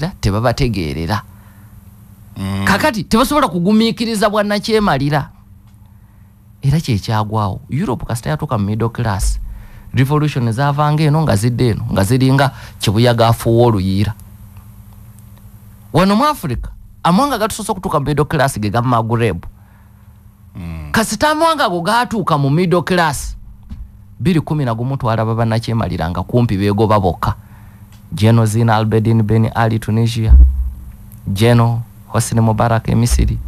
Tebabategeerera. Kakati tebasobola kugumiikiriza bwannakyemalira, era kyekyagwawo. Europe kasita yatuuka mu middle class, revolution zavanga eno nga zidde eno nga ziringa kibuyaga afuuwa oluyiira. Wano mu Africa, amawanga gatusoose okutuuka mu middle class ge ga Maghreb. Kasita amawanga ago gatuuka mu middle class, 2011 twalaba bannakyemalira nga kumpi beegoba bokka. Geno Zine Albedin Ben Ali, Tunisia, Geno Hosni Mubarak e Misiri,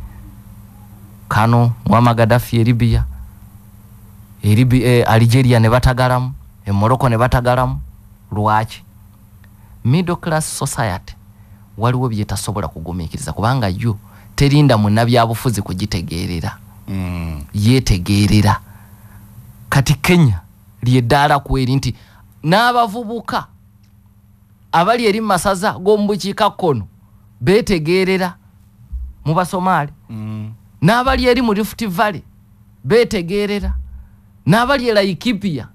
Kano Muammar Gaddafi e Libya, Algeria ne batagalamu, e Morocco ne batagalamu. Lwaki? Middle class society waliwo byetasobola kugumiikiriza, kubanga yo terinda munnabyabufuzi kugitegeerera. Yeetegeerera. Kati Kenya lyeddaala kweri nti n'abavubuka abali eri mu masaza g'omu bukiikakkono beetegeerera mu Basomaali, n'abali eri mu Rift Valley beetegeerera, n'abali e Laikipia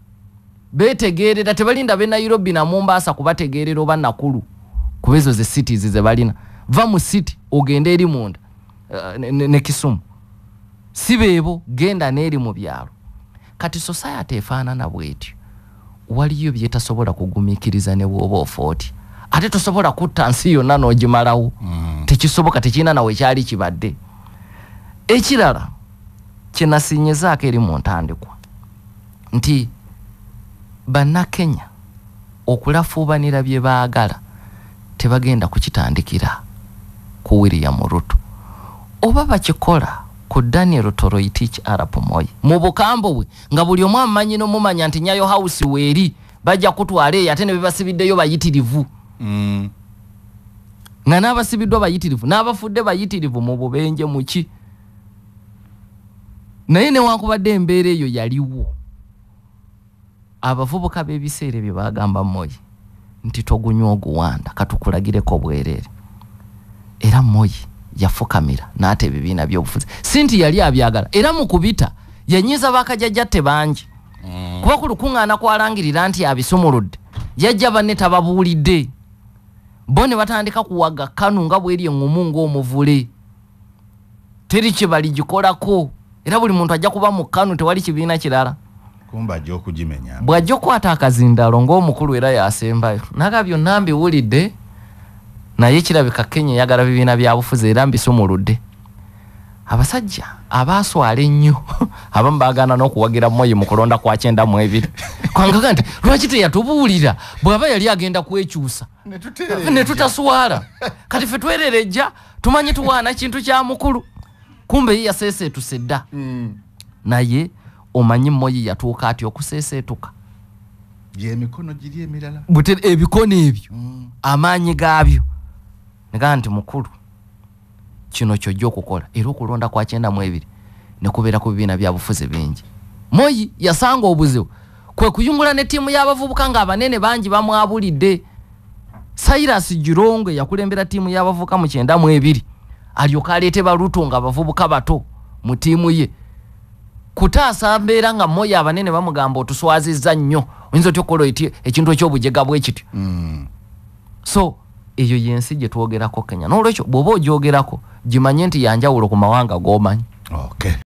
beetegeerera. Tebalinda be Nairobi na Mombasa kubategeerera oba Nakuru, kuba ezo ze cities ze balina. Va mu city ogende eri munda, ne Kisumu si beebo, genda n'eri mu byalo. Kati society efaanana bwetyo, waliyo byetasobola kugumiikiriza ne bw'oba ofa oti, ate tosobola kutta nsi yonna n'ogimalawo. Tekisoboka, tekirina nawe kyali kibadde. Ekirala kyenasinyezaako eri mu ntandikwa nti Bannakenya okulafuubanira bye baagala tebagenda kukitandikira ku William Ruto, oba bakikola ku Daniel Toroitich arap Moi mu bukambo bwe, nga buli omu amumanyi n'omumanya nti Nyayo House weeri, bajja kutwala eyo, ate ne bebasibiddeyo bayitirivu. Nga n'abasibiddwa bayitirivu, n'abafudde bayitirivu mu bubenje muki. Naye newankubadde embeera eyo yaliwo, abavubuka b'ebiseera ebyo bagamba Moi nti togunywa oguwanda, katukulagireko bwereere. Era Moi yafukamira n'ata ebibiina by'obufuzi, si nti yali abyagala, era mu kubita yanyiiza bakajjajjatte bangi. Kuba ku lukuŋŋaana kwalangirira nti abisumuludde, yajja banne tababuulidde, bo ne batandika kuwaga KANU nga bweri eŋŋumu ng'omuvule, teri kye baligikolako, era buli muntu ajja kuba mu KANU, tewali kibiina kirala. Kumba ajja okugimenya. Bw'ajja okukwata akazindalo ng'omukulu era yasembayo, naga byonna mbiwulidde, naye kirabika Kenya eyagala bibiina bya bufuzi, era mbisumuludde. Abasajja abaaswala ennyo abamu baagaana n'okuwagira Moi mu kulonda kwa 92, kwangaga nti lwaki teyatubuulira bw'aba yali agenda kwekyusa ne tutaswala? Kati ffe twererejja, tumanyi tuwaana kintu kya mukulu, kumbe ye yaseeseetuse dda. Naye omanyi Moi yatuuka atya okuseeseetuka? Gyemikono giri emirala. Ebikono ebyo, amaanyi gaabyo negaa nti mukulu kino kyojja okukola. Era okulonda kwa 92 ne kubeera ku bibiina bya bufuzi bingi. Moi yasanga obuzibu kwe kuyungula ne ttiimu y'abavubuka ng'abanene bangi bamwabulidde. Cyrus Jirongo yakulembera ttiimu y'abavubuka mu 92, alyoka aleete Baruto ng'abavubuka bato mu ttiimu ye kutaasa mbeera nga Moi abanene bamugamba otuswazizza nnyo, oyinza otya okukola ekintu eky'obujega bwe kityo? So eyo yensi gye twogerako Kenya. N'olwekyo bw'oba ogyogerako, gimanye nti yanjawulo ku mawanga g'omanyi. Okay.